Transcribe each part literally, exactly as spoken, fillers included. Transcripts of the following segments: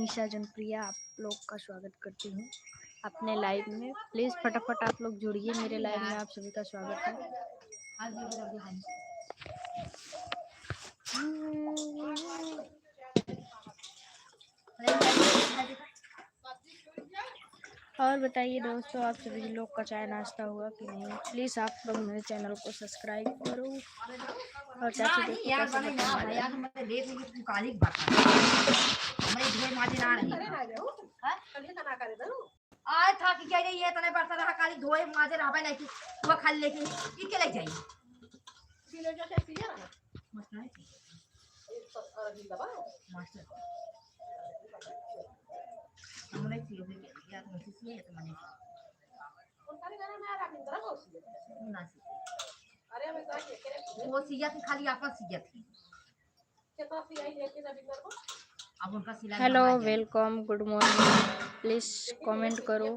निशा जनप्रिया आप लोग का स्वागत करती हूँ अपने लाइव में। प्लीज फटाफट आप लोग जुड़िए मेरे लाइव में, आप सभी का स्वागत है। और बताइए दोस्तों, आप सभी लोग का चाय नाश्ता हुआ कि नहीं? प्लीज आप लोग मेरे चैनल को सब्सक्राइब करो और चाची दोस्तों का support करो। आए था कि क्या ये इतने बरसा रहा, खाली धोए माजे रहबे नहीं कि वो खाली लेके ई के ले जाई। मास्टर है? मास्टर। हमने सीओ के याद नहीं किया, तो मैंने ना सीखा। वो सिया थी, खाली आपन सिया थी। अब उनका सिलाई हेलो, वेलकम, गुड मॉर्निंग। प्लीज कमेंट करो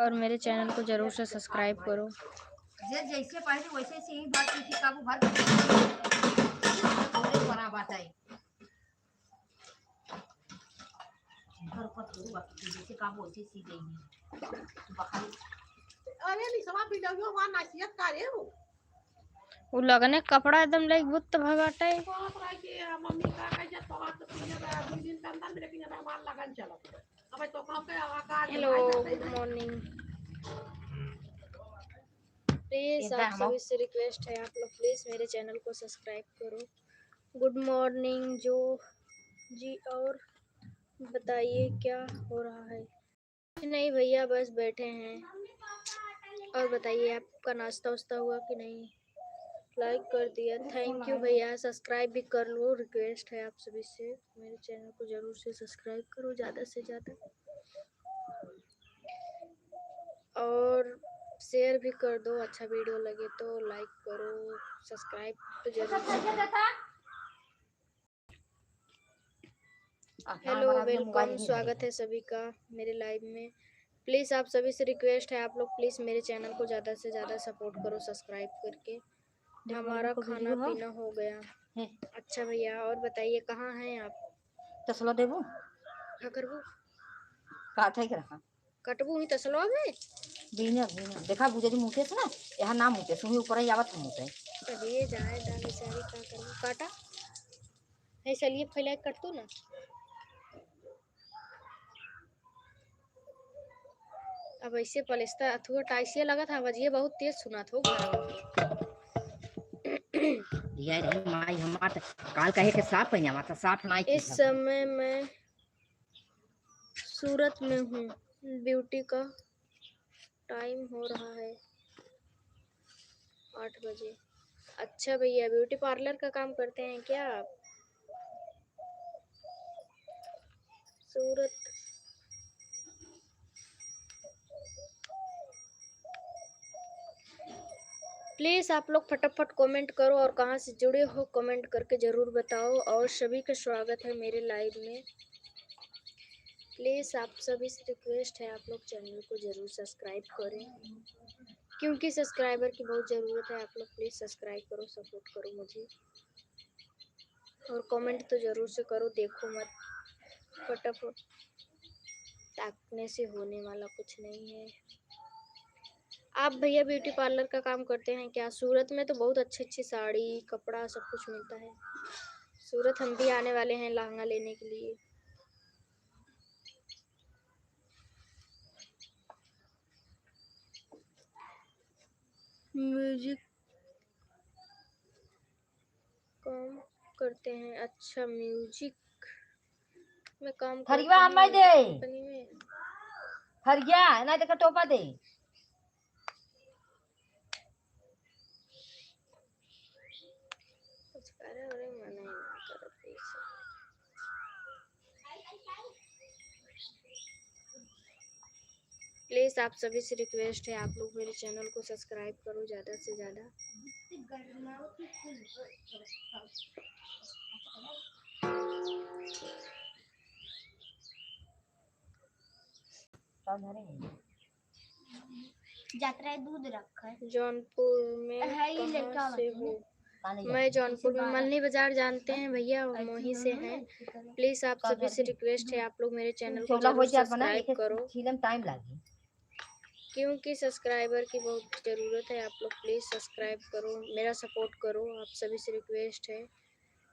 और मेरे चैनल को जरूर से सब्सक्राइब करो। जे जैसे पहले वैसे से ही बात की थी, काबू भर के थोड़े बड़ा बात है। घर पर थोड़ी बात की, जैसे काबू वैसे सी गई है। तू बखाली। अरे निशवा बिलौयो वहाँ नसीहत का रे हो। उ लगने कपड़ा एकदम लाइक बुत भगाटे। बाप रे, के मम्मी का कह जा, तो हाथ तो पीले बा, दो दिन के अंदर में, लेकिन हमार लगन चलत। अबे तो काम के आवाज हेलो, गुड मॉर्निंग। प्लीज आप सभी से रिक्वेस्ट है, आप लोग प्लीज मेरे चैनल को सब्सक्राइब करो। गुड मॉर्निंग जो जी, और बताइए क्या हो रहा है? कुछ नहीं भैया, बस बैठे हैं। और बताइए, आपका नाश्ता वास्ता हुआ कि नहीं? लाइक कर दिया, थैंक यू भैया। सब्सक्राइब भी कर लो, रिक्वेस्ट है आप सभी से। मेरे चैनल को जरूर से सब्सक्राइब करो ज़्यादा से ज़्यादा, और शेयर भी कर दो। अच्छा वीडियो लगे तो लाइक करो, सब्सक्राइब तो जरूर से करो। हेलो, वेलकम, स्वागत है सभी का मेरे लाइव में। प्लीज आप सभी से रिक्वेस्ट है, आप लोग प्लीज मेरे चैनल को ज़्यादा से ज़्यादा सपोर्ट करो सब्सक्राइब करके। हमारा खाना पीना हो गया। अच्छा भैया, और बताइए, कहाँ हैं आप? तसला देबू? का करबू? काटे के रहा। कटबू ही तसलवा में? बीना, बीना। देखा, भुजरी मुँहते से ना, यहाँ ना मुँहते, सुनी ऊपर ही आवत हम मुँहते। अरे, जाए दा बेचारी, का करबू? काटा। है, चलिए, फैला के कट तू ना। अब ऐसे पलस्तर अथुआ टाइसिया लगत है, आवाजिए बहुत तेज सुनात हो। यार, माई हमार त काल कहे के साफ पहने, हमार त साफ नाई इस समय मैं सूरत में हूँ। ब्यूटी का टाइम हो रहा है आठ बजे। अच्छा भैया, ब्यूटी पार्लर का काम करते हैं क्या आप? सूरत। प्लीज आप लोग फटाफट कमेंट करो और कहाँ से जुड़े हो, कमेंट करके ज़रूर बताओ। और सभी का स्वागत है मेरे लाइव में। प्लीज आप सभी से रिक्वेस्ट है, आप लोग चैनल को ज़रूर सब्सक्राइब करें, क्योंकि सब्सक्राइबर की बहुत ज़रूरत है। आप लोग प्लीज सब्सक्राइब करो, सपोर्ट करो मुझे, और कमेंट तो ज़रूर से करो, देखो मत फटाफट, ताकने से होने वाला कुछ नहीं है। आप भैया ब्यूटी पार्लर का काम करते हैं क्या? सूरत में तो बहुत अच्छी अच्छी साड़ी, कपड़ा, सब कुछ मिलता है। सूरत हम भी आने वाले हैं लहंगा लेने के लिए। म्यूजिक काम करते हैं। अच्छा, म्यूजिक में काम करते हैं। थरिया हमें दे। कंपनी में। थरिया, ना देखा टोपा दे। कुछ करे, अरे, मना ही ना करत ऐसे। प्लीज आप सभी से रिक्वेस्ट है, आप लोग मेरे चैनल को सब्सक्राइब करो ज़्यादा से ज़्यादा। जात्रा दूध रखा है। जौनपुर में है, ई कहाँ लड़का से वाला हो? मैं जौनपुर में, मलनी बाजार जानते हैं भैया, हम वहीं से हैं। प्लीज आप सभी से रिक्वेस्ट है, आप लोग मेरे चैनल को जरूर सब्सक्राइब करो। क्योंकि सब्सक्राइबर की बहुत ज़रूरत है। आप लोग प्लीज सब्सक्राइब करो, मेरा सपोर्ट करो, आप सभी से रिक्वेस्ट है।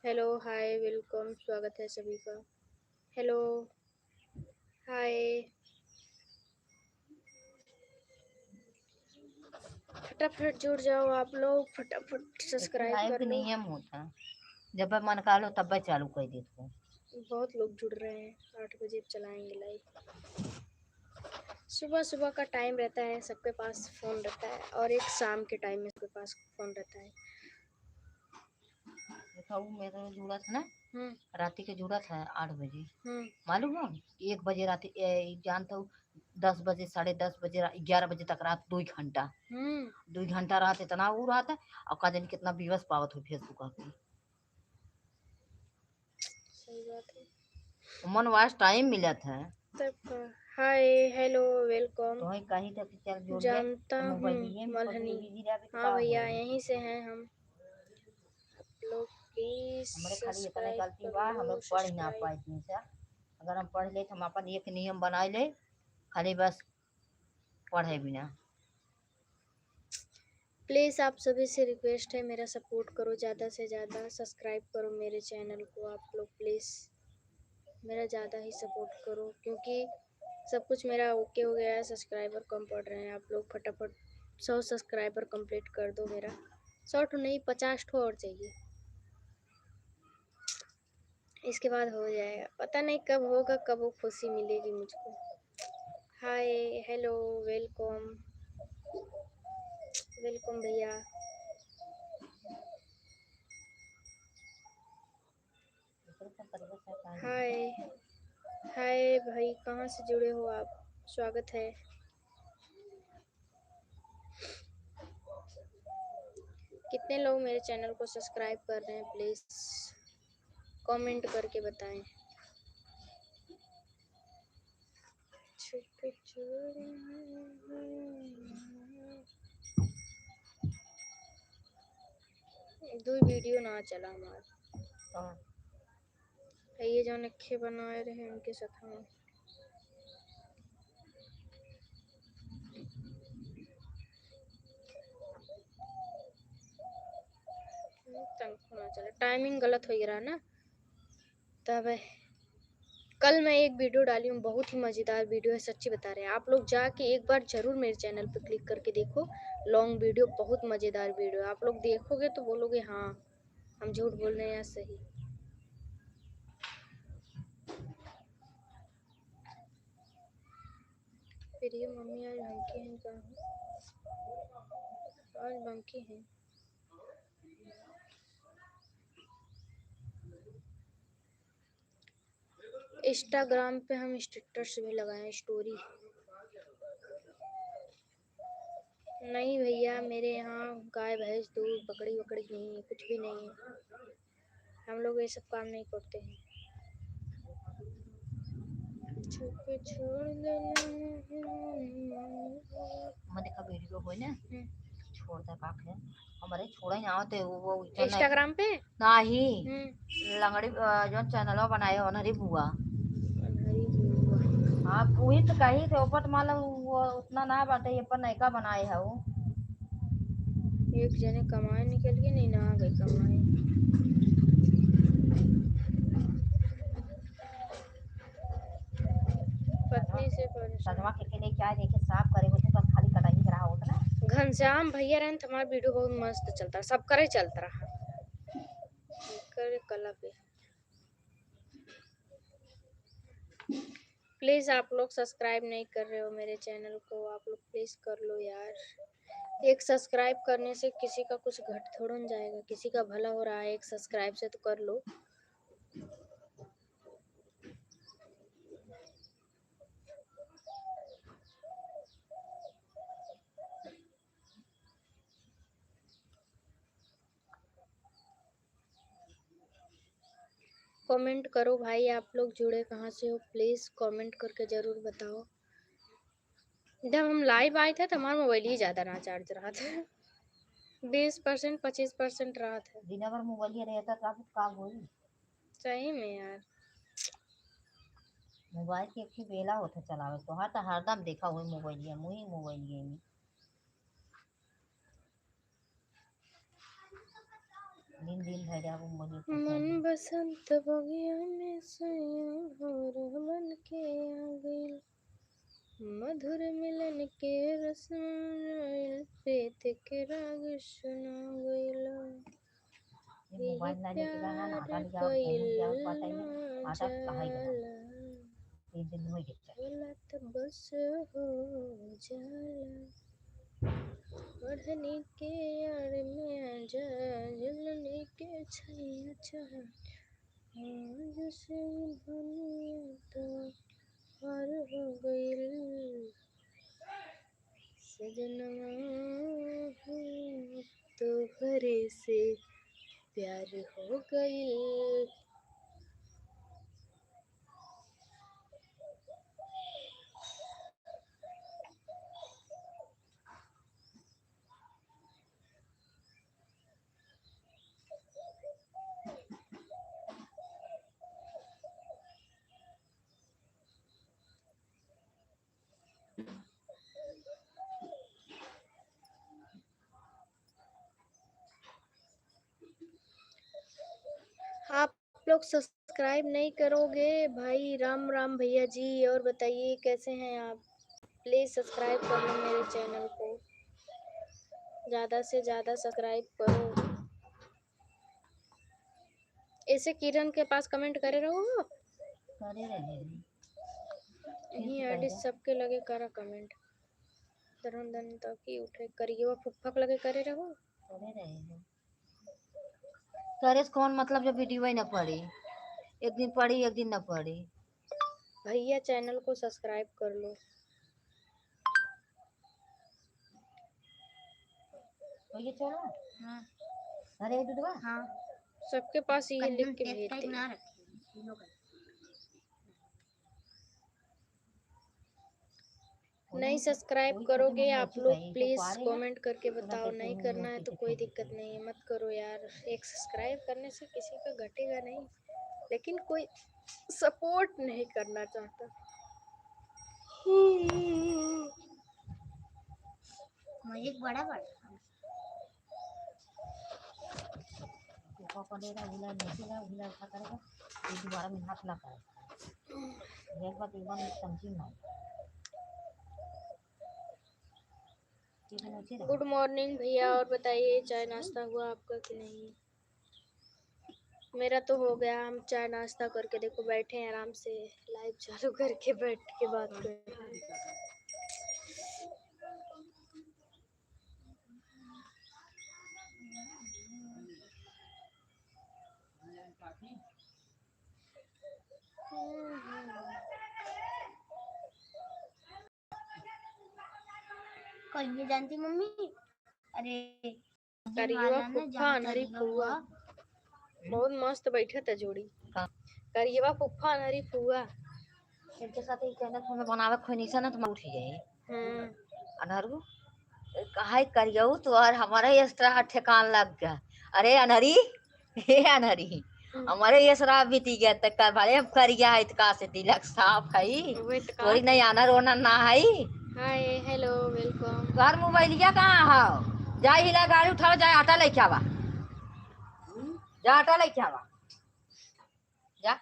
हेलो, हाय, वेलकम, स्वागत है सभी का। हेलो, हाय, फटाफट जुड़ जाओ आप लोग, फटाफट सब्सक्राइब कर लो। नियम होता, जब मन का लो तब चालू कर देते हो। बहुत लोग जुड़ रहे हैं। आठ बजे चलाएंगे लाइव। सुबह सुबह का टाइम रहता है, सबके पास फोन रहता है, और एक शाम के टाइम में सबके पास फोन रहता है। देखा, वो मेरे जुड़ा था ना, हम्म। राती के जुड़ा था आठ बजे। हम्म। मालूम हो, एक बजे राती, ए, जान तो दस बजे, साढ़े दस बजे, रा-, ग्यारह बजे तक रात दो ही घंटा। हम्म। दो ही घंटा रात इतना वो रात है, और का जाने कितना व्यूअर्स पावत हो Facebook पे। सही बात है। मन वास टाइम मिलत है। तब का? हाय, हेलो, वेलकम। तो कही था कि चल जुड़ ले, जानता तो मोबाइल हूँ, ये में मलहनी। बिजी रह, हाँ भैया, यहीं से हैं हम। आप लोग प्लीज हमरे खाली इतने सब्सक्राइब गलती कर बा, हम लो, लोग पढ़ ही ना सब्सक्राइब। पाए दिन से। अगर हम पढ़ ले तो हम अपन एक नियम बनाए ले, खाली बस पढ़े बिना। प्लीज आप सभी से रिक्वेस्ट है, मेरा सपोर्ट करो, ज़्यादा से ज़्यादा सब्सक्राइब करो मेरे चैनल को आप लोग प्लीज। मेरा ज़्यादा ही सपोर्ट करो, क्योंकि सब कुछ मेरा ओके हो गया है, सब्सक्राइबर कम पड़ रहे हैं। आप लोग फटाफट सौ सब्सक्राइबर कंप्लीट कर दो मेरा। सौ ठो नहीं, पचास ठो और चाहिए, इसके बाद हो जाएगा। पता नहीं कब होगा, कब वो खुशी मिलेगी मुझको। हाय, हेलो, वेलकम, वेलकम भैया। हाय, हाय भाई, कहाँ से जुड़े हो आप? स्वागत है। कितने लोग मेरे चैनल को सब्सक्राइब कर रहे हैं, प्लीज कमेंट करके बताएं। छुप चोरी दो वीडियो ना चला हमार। हाँ। ये जौन अक्खे बनाए रहे उनके साथ हम तंग होना चला, टाइमिंग गलत हो गया ना। तब कल मैं एक वीडियो डाली हूँ, बहुत ही मज़ेदार वीडियो है, सच्ची बता रहे हैं। आप लोग जाके एक बार ज़रूर मेरे चैनल पे क्लिक करके देखो, लॉन्ग वीडियो, बहुत मज़ेदार वीडियो है। आप लोग देखोगे तो बोलोगे, "हाँ, हम झूठ बोल रहे हैं या सही।" प्रिय मम्मी आज बंकी हैं कहाँ? आज बंकी हैं। Instagram पे हम स्टेटस भी लगाए हैं, स्टोरी। नहीं भैया, मेरे यहाँ गाय, भैंस, दूध, बकरी वकरी नहीं है, कुछ भी नहीं है। हम लोग ये सब काम नहीं करते हैं। छुप छोड़ देना। मैं देखा वीडियो होई ना, हम्म। छोड़ दे का है। हमारे छोड़ा ही ना होते वो, वो इतना Instagram पे? नाही। हम्म। लंगड़ी, अ, जौन चैनलवा बनाए हो ना रे बुआ। अनहरी बुआ। हाँ, वही तो कही थे, ऊपर तो मान लो वो उतना ना बाटे, ये पर नयका बनाए है वो। एक जने कमाए निकल के नहीं ना आ गए कमाए। पत्नी से परेशान। सजवा के, के लिए क्या देखे, साफ करे, वो तो बस खाली कटाई के रहा होता ना। घनश्याम भैया रहन तो हमारा वीडियो बहुत मस्त चलता, सब करे चलता रहा। करे कला पे। प्लीज आप लोग सब्सक्राइब नहीं कर रहे हो मेरे चैनल को, आप लोग प्लीज कर लो यार। एक सब्सक्राइब करने से किसी का कुछ घट थोड़ा न जाएगा, किसी का भला हो रहा है एक सब्सक्राइब से, तो कर लो। कमेंट करो भाई, आप लोग जुड़े कहाँ से हो, प्लीज कमेंट करके जरूर बताओ। जब हम लाइव आए थे तो हमारा मोबाइल ही ज्यादा ना चार्ज रहा था। बीस परसेंट, पच्चीस परसेंट रहत है। दिना भर मोबाइल रहता का, का होई? सही में यार। मोबाइल के एक ही बेला होत है चलावे, तोहार तो हरदम देखा हुई मोबाइलिया में, वही मोबाइलिया में। दिन, दिन भर जाबो मोबाइल पे मन चलावे। बसंत बगिया में सैया भोर बन के आ गइल। मधुर मिलन के रस आइल, प्रीत के राग सुना गइल। ये मोबाइल ना लेके जाना ना, आटा ले जाओ, कहीं जाओ, पता ही नहीं, आटा कहाँ ही गया। तीन दिन में गिर जाए। बोला तो बस हो जाला, ओढ़नी के आड़ में आजा, झुलनी के छैया चढ़ा। आज से दुनिया तो पार हो गइल। सजनवा हो, तोहरे से प्यार हो गइल। आप लोग सब्सक्राइब नहीं करोगे भाई? राम राम भैया जी, और बताइए कैसे हैं आप? प्लीज सब्सक्राइब कर लो मेरे चैनल को, ज़्यादा से ज़्यादा सब्सक्राइब करो। ऐसे किरण के पास कमेंट करे रहो। करे रहे हैं। यही आईडी सबके लगे करा कमेंट। धरम धन तकी उठे करिएवा फुफ्फा के लगे करे रहो। करे रहे हैं। करे से कौन मतलब जब वीडियो ही ना पड़ी, एक दिन पड़ी, एक दिन ना पड़ी। भैया चैनल को सब्सक्राइब कर लो। भैया चलो। हाँ। अरे दूधवा। हाँ। सबके पास ये लिख के भेज दे। नहीं सब्सक्राइब करोगे आप लोग, प्लीज कमेंट करके बताओ। नहीं करना है तो कोई दिक्कत नहीं है, मत करो यार। एक सब्सक्राइब करने से किसी का घटेगा नहीं, लेकिन कोई सपोर्ट नहीं करना चाहता। एक बड़ा बड़ा। दोबारा में हाथ ना करे। एक बात, एक बार में समझी ना। गुड मॉर्निंग भैया, और बताइए, चाय नाश्ता हुआ आपका कि नहीं? मेरा तो हो गया, हम चाय नाश्ता करके देखो बैठे हैं आराम से, लाइव चालू करके बैठ के बात कर रहे हैं। कहिए जानती मम्मी, अरे करियवा फुफ्फा अनहरी फुआ। बहुत मस्त बैठत है जोड़ी। हाँ। करियवा फुफ्फा अनहरी फुआ। इनके साथ ही कहना, हमें बनावे खोई नहीं सा ना, तो मैं उठ ही जाए। हम्म। अनहरू, हाय करियऊ तो और हमारा ही एक्स्ट्रा ठेकान लग गया। अरे अनहरी, हे अनहरी, हम्म। हमारे ये शराब बीती गया, त का भले हम करिया है, त का से तिलक साफ है, वही त का तोरी नहीं आना रोना ना है। हाय, हेलो, वेलकम। तोहर मोबाइलिया कहाँ है? जा हिला गाड़ी उठावा, जा आटा लेके आवा, जा आटा लेके आवा, जा।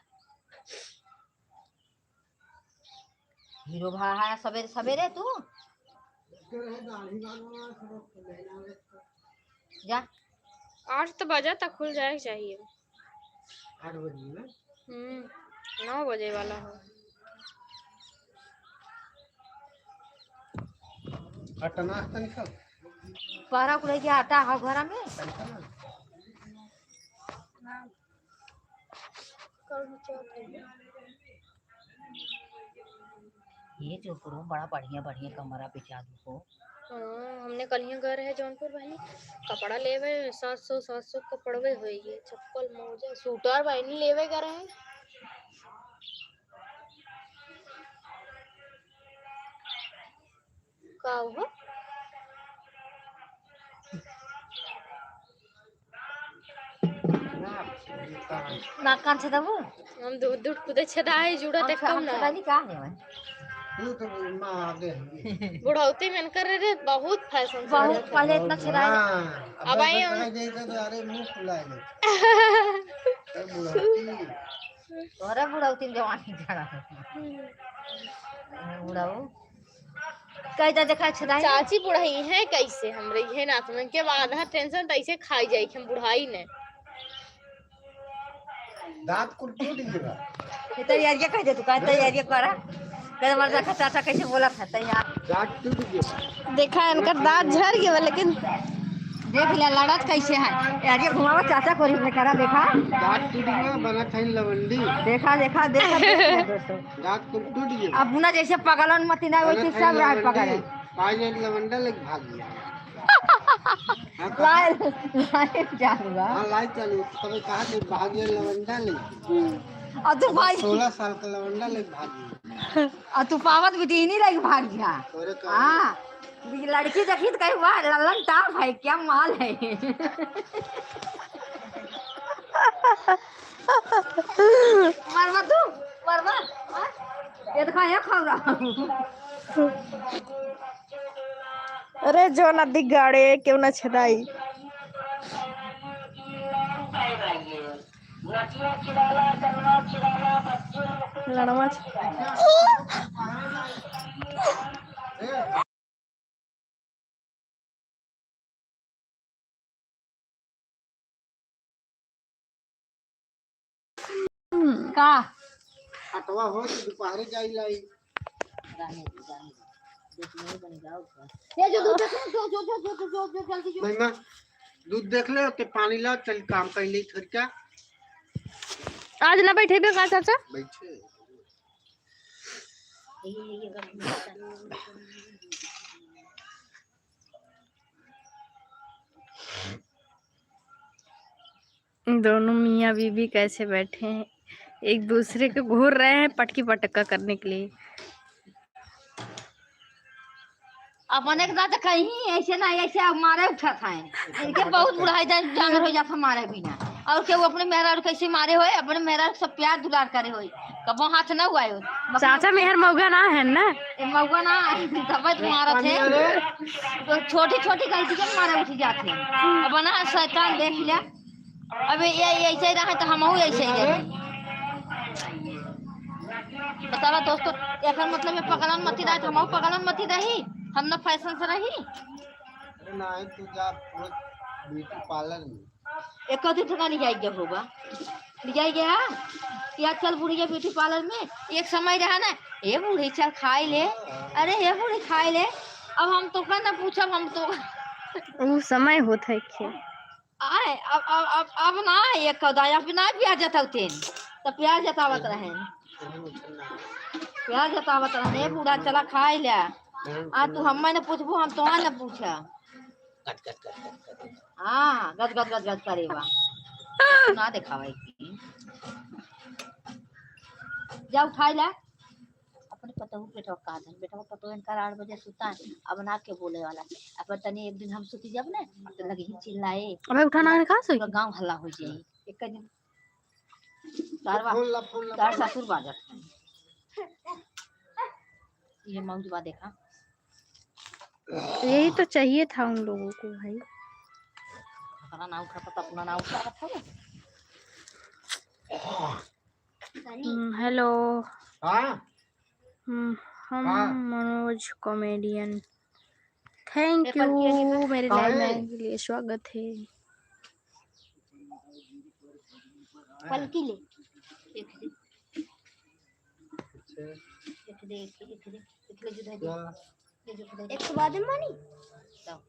हीरो भा है सवेरे सवेरे तू। जा। आठ तो बजे तक खुल जाए के चाहिए। आठ बजे में? हम्म, नौ बजे वाला हो। आटा नाश्ता निकल। पहरा कुड़े के आटा हो घर में? ये जो करो, बड़ा बढ़िया, बढ़िया कमरा पे चालू हो। हाँ, हमने कलिया गए रहे जौनपुर बहिनी, कपड़ा लेवे, सात सौ, सात सौ कपड़वे होइए, चप्पल, मोजा, सूटर बहिनी लेवे गए रहे। का हो? ना कान छेदाबू? हम दू, दू कूदे छेदा है, जुड़ा हम देखम ना। छेदानी का है भाई? तू तो माँ आगे है। बुढ़ौती में इनकर रे, रे, बहुत फैशन से बहुत रहता है। पहले इतना छेदा है। हाँ, अब अब आए पता हम। है, जैसे तो अरे मुंह फुला ले। अरे बुढ़ौती। तोरे बुढ़ौती में जवानी खड़ा है। बुढ़ऊ। कह दे, देखा, छेदाई। चाची बुढ़ई है कैसे? हमरे इहे नाथ में के बाद है टेंशन, तैसे खाई जाई कि हम बुढ़ाई ने। दांत कुल टूट गया। ये तैयारियां कह दे तू, कह तैयारियां करा। कह हमारे देखा चाचा कैसे बोला था तैयार। दांत टूट गया। देखा, इनकर दांत झर गया, लेकिन देख ले, लड़त कैसे है। यार, ये घुमावा चाचा को रे करा, देखा। दांत टूट गया, बना था लवंडी। देखा, देखा, देखा, देखा, दोस्तों। दांत कुल टूट गया। अपना जैसे पगलन मती ना, वैसे सब रात पगलन। पाँच मिनट लवंडा लेके भाग गया। हाँ, कहा? लाए, लाए चालू बा। हाँ, लाए चालू। तबे कहा कि भाग गया लवंडा लेके। और तू भाई सोलह साल का लवंडा लेके भाग गया। और तू पावत भी दीनी लेके भाग गया। तोरे का? हाँ। लड़की देखी तो कही, "वाह, लल्लन टाप है, क्या माल है।" मरवा तू, मरवा। हाँ? ये देखा, ये खौरा। अरे जो नदी गाड़े, क्यों ना छेदाई। लड़वा छ- का? अटवा हो तो दोपहरे जाई लाई। रहने दे, रहने दे। देख नहीं बन जाओ का? ये जो दूध देख ले, जो, जो, जल्दी जो। मम्मा, दूध देख ले, ओके पानी ला, चल काम कर ले, घर का। आज ना बैठे बे का चाचा? बैठे। दोनों मियाँ बीबी कैसे बैठे हैं, एक दूसरे को घूर रहे हैं पटकी पटक्का करने के लिए। अपने के साथ कहीं ऐसे ना, ऐसे अब मारे उठत हैं। इनके बहुत बुढ़ाई जान, जानवर हो जात हैं मारे बिना। और केहू अपने मेहरारू कैसे मारे होए, अपने मेहरारू सब प्यार दुलार करे होए, कबो हाथ ना हुआ हो। चाचा मेहर मौगा ना है ना? ए, मौगा ना है, तब तो मारत है। तो छोटी छोटी गलती के मारे उठ जात है। अब ना शैतान देख लिया। अब ये, ये ऐसे ही रहे तो हमहू ऐसे ही रहे। बतावा दोस्तों, एकर मतलब ये पगलन मती रहे तो हमहू पगलन मती रही, हम ना फैशन से रही। अरे नहीं, तू जा पूरे ब्यूटी पार्लर में। एको दिन ठिकाने जाए के होगा, ले जाए गया कि आज चल बुढ़िया ब्यूटी पार्लर में। एक समय रहा ना, "ए बूढ़ी चल खाए ले, अरे ए बूढ़ी खाए ले।" अब हम तो का ना पूछब, हम तो उ समय होत है खे। आए, अब, अब, अब, अब ना एक कदा, अब ना प्यार जतावते हैं, तो प्यार जतावत रहे, प्यार जतावत रहे, "ए बूढ़ा चला खाए ले।" आ तू हमें ना पूछबू, हम तो ना पूछा। गट, गट, गट, गट, गट। हाँ, गट, गट, गट, गट करे बा। ना देखावा एक दिन। जा उठाई ला। अपने पतोहू के बेटवा का धन, बेटवा पतोहू इनका आठ बजे सुता है, अब ना के बोले वाला। अब तनी एक दिन हम सुती जब ना, तो लगी ही चिल्लाए। अबे उठा ना, कहाँ सोई? पूरा गाँव हल्ला हो जाए। एक दिन तार बा-, फोन ला, फोन ला, तार फोन ला। ससुर बाजत है। ये मौज बा देखा। यही तो चाहिए था उन लोगों को भाई। अपना ना उठा था, अपना ना उठा था। हम्म, हेलो। हाँ? हम्म, हम हाँ। मनोज कॉमेडियन। Thank you, मेरे live में आने के लिए स्वागत है। पलकी ले। एक दे। अच्छा। एक दे, एक दे, एक दे, एक दे, जुदा दे। क्या? ये जुदा दे। एक के बाद में मानी? तो।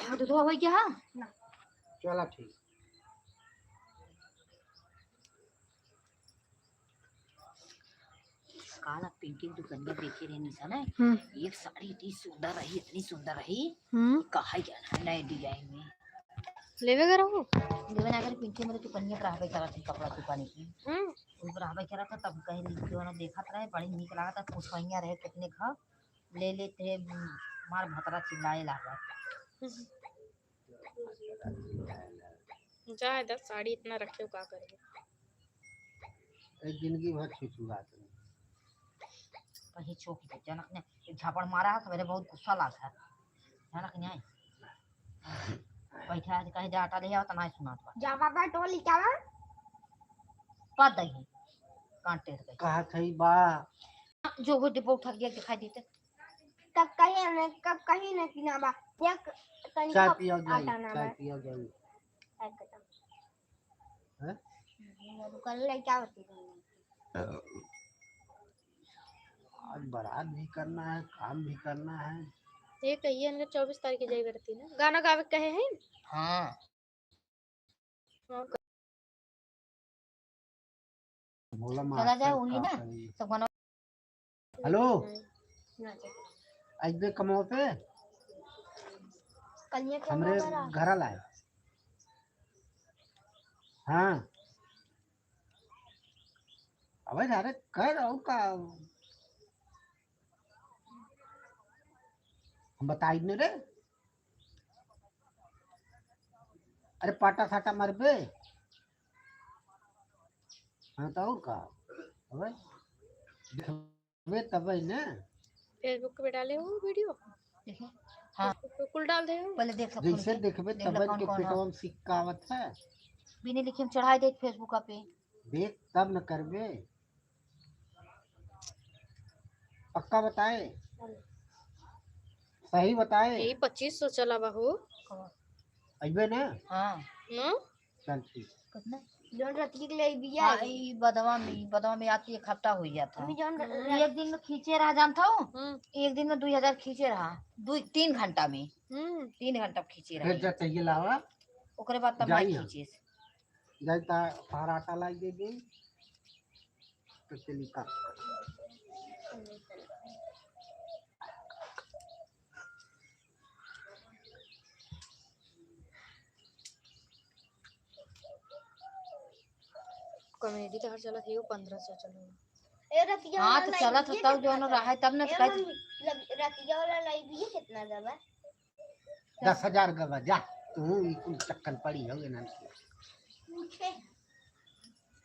हाँ, तो धोआ होई क्या? ना। चला ठीक। काल आप पिंकी की दुकनिया देखे रहे निशा ने, हम्म। एक साड़ी इतनी सुंदर रही, इतनी सुंदर रही, हम्म। कहा गया ना नए design में। लेवे गए रहू? लेवे ना करे, पिंकी मेरे दुकनिया पर रहबे करत है कपड़ा दुकानी की। हम्म। ऊपर रहबे करत है, तब कहे ली कि ओने देखत रहे, बड़ी नीक लागत है, कुछ पहिया रहे कितने खा, ले लेते हैं, मार भतरा चिल्लाए लागत। हम्म। जाए दा, साड़ी इतना रखे हो, का करेंगे? एक जिंदगी भर छुछुआत रहे। कहीं चौक पे जनक ने एक झापड़ मारा है, सवेरे बहुत गुस्सा लाग है। जनक नहीं आई। बैठा है, कहीं जा आटा ले आओ, तो नहीं सुनात बा। जा बाबा, टोली क्या बा? पद दही, कांटे दही। कहा थई बा? जो हो डिब्बा उठा के दिखाई देते। कब कहीं न, कब कहीं न कि ना बा। एक तनी चाय कप पिया जाई, आटा ना चाय बा। पिया जाई। चाय खत्म। हैं? हम्म, वो कल ले क्या होती है? आज बारात भी करना है, काम भी करना है। ये कहिए इनके चौबीस तारीख के जाई बरती ना। गाना गावे के कहे हैं? हाँ। हाँ। भोला चला मास्टर जाए वही का ना, करी। सब गाना हेलो, हम्म। आज बे कमवा पे कलिया के हमरे बाबा रा। घर लाए। हाँ। अबे अरे कर और का, हम बताई न रे। अरे पाटा साटा मरबे। हाँ तो और का? अबे देखबे तबे ना। Facebook पे डाले हो वीडियो? देखो। हाँ। Facebook पे कुल डाल दे हो। पहले देख लो, खोल जैसे के। देखबे देख लो तबे कौन के कौन है। पेटवा में सिक्का आवत है। बिना लिखे हम चढ़ाई दे Facebook पे। देख तब न करबे। पक्का बताए? सही बताए? यही पच्चीस सौ चला बा हो। अइबे ना? हाँ। ना? चल ठीक। कितना? जौन रतिया के ले अइबिया। हाँ, ई बदवा में, बदवा में आती एक हफ्ता हो जाता। अभी जौन र-, हम्म। एक दिन में खींचे रहा, जानता हो? हम्म। एक दिन में दुई हजार खींचे रहा, दुई, तीन घंटा में। हम्म। तीन घंटा खींचे रहा। फिर जब चाहिए लावा, ओकरे बाद तब ना जाई हम। खींचे। जाई ता पराठा लाई दे दे, तो चली का। Comedy तो हर चलत है, वो पन्द्रह सौ चलो। ए, रतिया हाँ, वाला तो चलत हो लाइव तब भी जो न कितना रहा है, तब न ए, कह मम्मी, लग-, रतिया वाला लाइव भी कितना का बा? दस हजार का बा, जा, तू ई कुल चक्कन पड़ी हो ना। पूछे।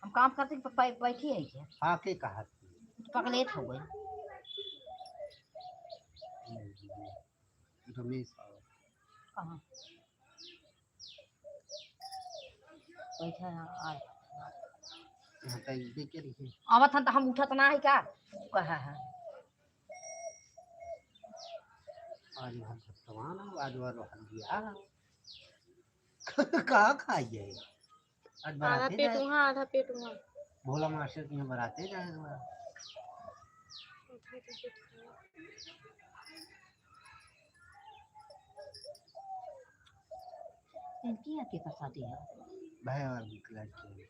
हम काम करते प-, प-, बैठी है क्या? हाँ, के कहा? पगलेट हो गई। रमेश। कहाँ? बैठा है, आ। यहाँ पे देख के देखिए। आवत हन त हम उठत ना है का? कहा है। आज हम भगवान, आज वालो हल्दिया। का खाइए? आज आधा बराते पेट जाए। वहाँ, आधा पेट वहाँ। भोला मास्टर के यहाँ बराते जाए बा। इनकी यहाँ के प्रसादी है? भाई और भी लड़की है।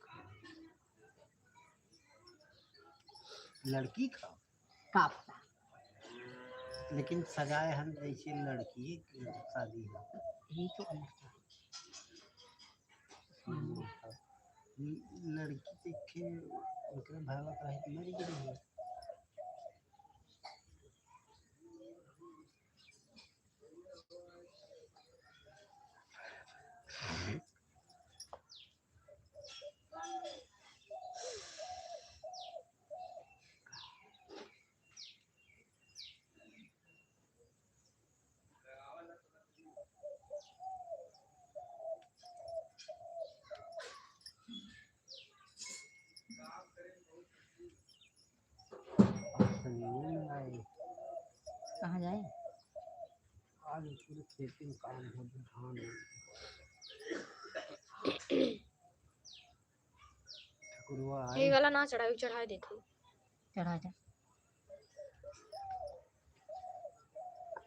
लड़की का? का पता। लेकिन सगाए हम जैसे लड़की के शादी है। यही तो उम्र का। हम्म। लड़की देखे, ओकरे भावा काहे के मर गई है। कहाँ जाए? आज पूरे खेती में काम हो, धान हो। ठकुरवा ये आई। वाला ना चढ़ाई, चढ़ाई देती। चढ़ा जा।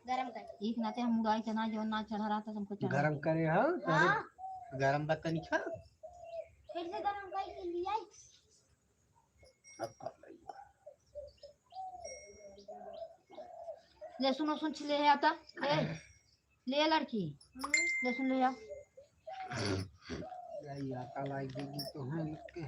गरम कर। एक नाते हम उड़ाई चना जो ना चढ़ा रहा था, हमको चढ़ा गरम दे। करे हो? हाँ। गरम बा तनी खा। फिर से गरम करके ले आई। अब खा ले। लहसुन, लहसुन छिले है आता। ए, ले आ लड़की। हम्म। लहसुन ले आ। यही आटा लाई देगी तो हम के।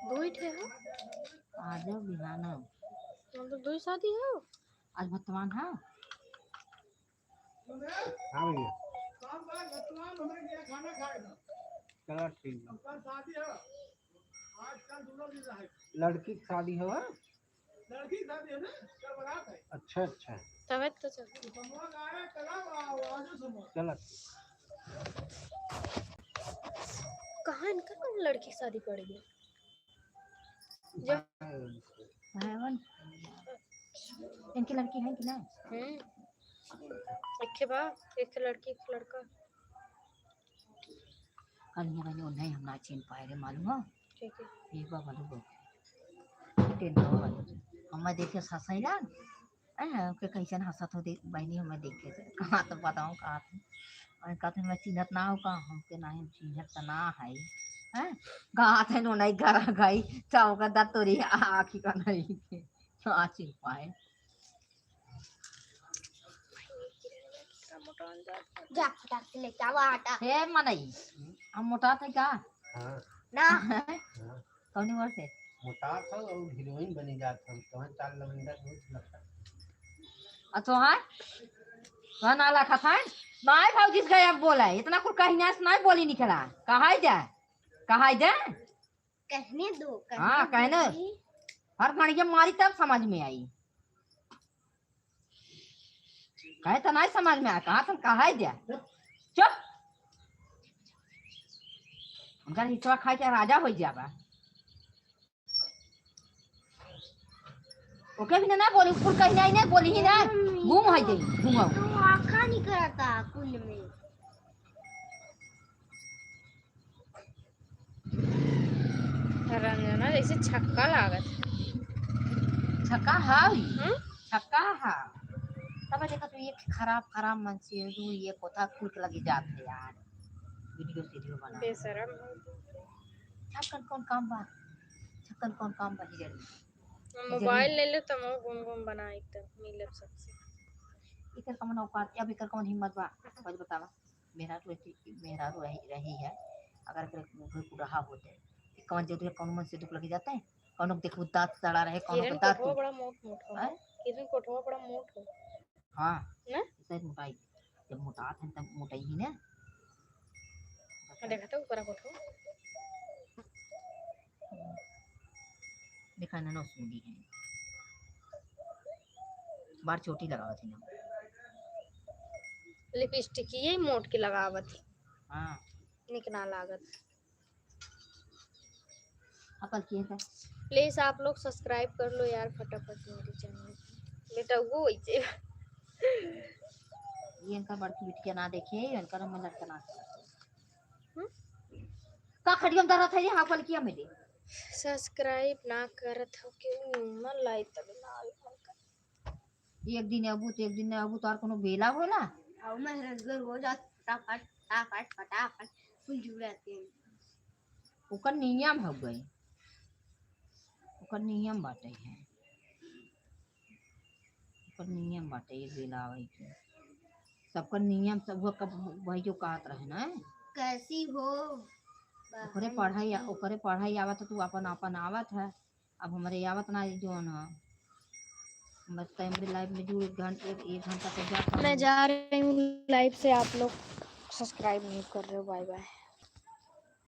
दुई ठे हो? आ जाओ बिहान। मतलब दुई शादी हो? आज भतवान है। हाँ भैया। चलो ठीक है। लड़की की शादी हो, हाँ? अच्छा, अच्छा। तबे तो चल। चला। कहाँ इनका कौन लड़की की शादी पड़ गई? जब भैवन, इनकी लड़की है कि ना? हम्म। एक बा, एक लड़की, एक लड़का। कल यहाँ बनी, उन्हें हम ना चिन्ह पाए रे, मालूम हो? ठीक है। एक बार बोलो, बोल। टेंट हो, हमें देखे ससैला, हैं, ओके कैसन हंसत हो दे-, बहनी, हमें देखे से। कहाँ तो बताऊँ, कहाँ थे? और कहते, "मैं चिन्हत ना हो का?" हमके ना, हम चिन्हत तो ना है। हैं? कहाँ थे, नो नहीं घर गई, तो ओकर दत तोरी आँखी का नहीं थे। तो आ चिन्ह पाए। जा, फटाक से लेके आवा आटा। हे मनई, हम मोटा थे का? हाँ। ना। हाँ। कौन वर्ष है? मोटा था और हीरोइन बनी जात हम, तोहन चाल लवंडा बहुत लगता। आ तोहार? तोहार ना लखा था? नाय भौजी से गया बोला, इतना कुल कहिना से नाय बोली निकला। कहाई दे? कहाई दे? कहने दो, कहने हाँ, दो कहने। जी। हर घड़िया मारी तब समझ में आई। कहे तो नहीं समझ में आया, कहाँ तुम कहा है दिया? चुप। उनका हिस्सा खाए के राजा हो जाबा। ओके भी ना बोली, कुल कहीं नहीं बोली ही ना, घूम है जाई, घूम आओ। तो आखा नहीं करता कुल में। रंजना जैसे छक्का लागत है। छक्का हाव ई? हम्म? छक्का हा। तब देखा तू ये खराब, खराब मन से तू ये कोथा खुल के लगी जात है यार। वीडियो, वीडियो बना। बेशरम हो तू। छक्कन कौन काम बा? छक्कन कौन काम बा हिजड़ में? मोबाइल ले ले तो मैं गुम गुम बनाई तो मिलब सबसे। इकर कौन औकात, अब इकर कौन हिम्मत बा? बस बतावा। मेहरारू रहती, मेहरारू रही, रही है, अगर एकरे मुँह पे कुल रहा होते, तो कौन जरूरी है, कौन मन से दुख लग जाता है? कौनो के देखो दाँत सड़ा रहे, कौनो के किरण दाँत कोठवा टूट-, बड़ा मोट मोट हो। हैं? किरण कोठवा बड़ा मोट हो। हाँ, ना? शायद मोटाई, जब मोटात है तब मोटाई ही ना। देखा तो ऊपर कोठवा। देखा ना, नौ सूंदी है। बार चोटी लगावत ही ना। लिपस्टिक यही मोट के लगावत ही। हाँ। निक ना लागत। अपन किए था। Please आप लोग subscribe कर लो यार फटाफट मेरे channel को। बेटा वो वैसे। ये इनका बड़की बिटिया ना देखे, इनका ना मैं लड़का ना करते। हम्म? का खटिया में धरत है ये, हाँ, पलकिया में दे। Subscribe ना करत हो क्यों? मन लाई तब ना आई मन कर। एक दिन अबू तो एक दिन ना अबू, तोर कोनो बेला होला? और मैं रोज रोज आज फटाफट, फटाफट, फटाफट फूल जुड़ाते हैं। ओकर नियम हो गए, ओकर नियम बाटे है, ओकर नियम बाटे ये बेला आवे के। सबकर नियम सब हुआ कब वही जो कहत रहे ना। कैसी हो ओकरे बहन पढ़ाई, जी? ओकरे पढ़ाई आवत है, तू अपन, अपन आवत है। अब हमरे आवत ना है जौन है। बस तो हमरे live में जुड़ एक घंट-, एक, एक घंटा तक जाता मैं हूँ। जा रही हूँ live से, आप लोग subscribe नहीं कर रहे हो, bye bye।